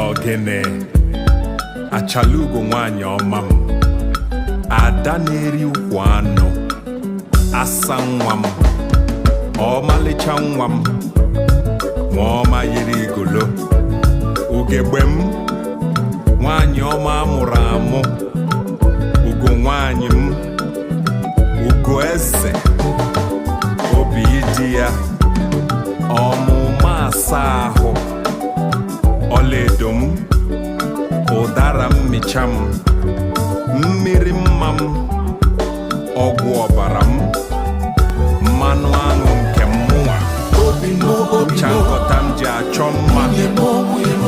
Ogene achalugo nwanyị ọma m, ada na-eri ukwu anụ, asa nwa m, ọmalịcha nwa m, nwa ọma yiri igolo, ugegbe m, nwanyị ọma amụrụ amụ, ugo nwanyị m, ugo eze, obi dị ya, ọmụma asa ahụ, ọlaedo m, ụdara mmịcha m, mmiri mma m, ọgwụ ọbara m, mmanụ aṅụ nke mụnwa, Obi m, obi ncha m, nkọta m ji achọ mma. Nwunye m, nwunye m.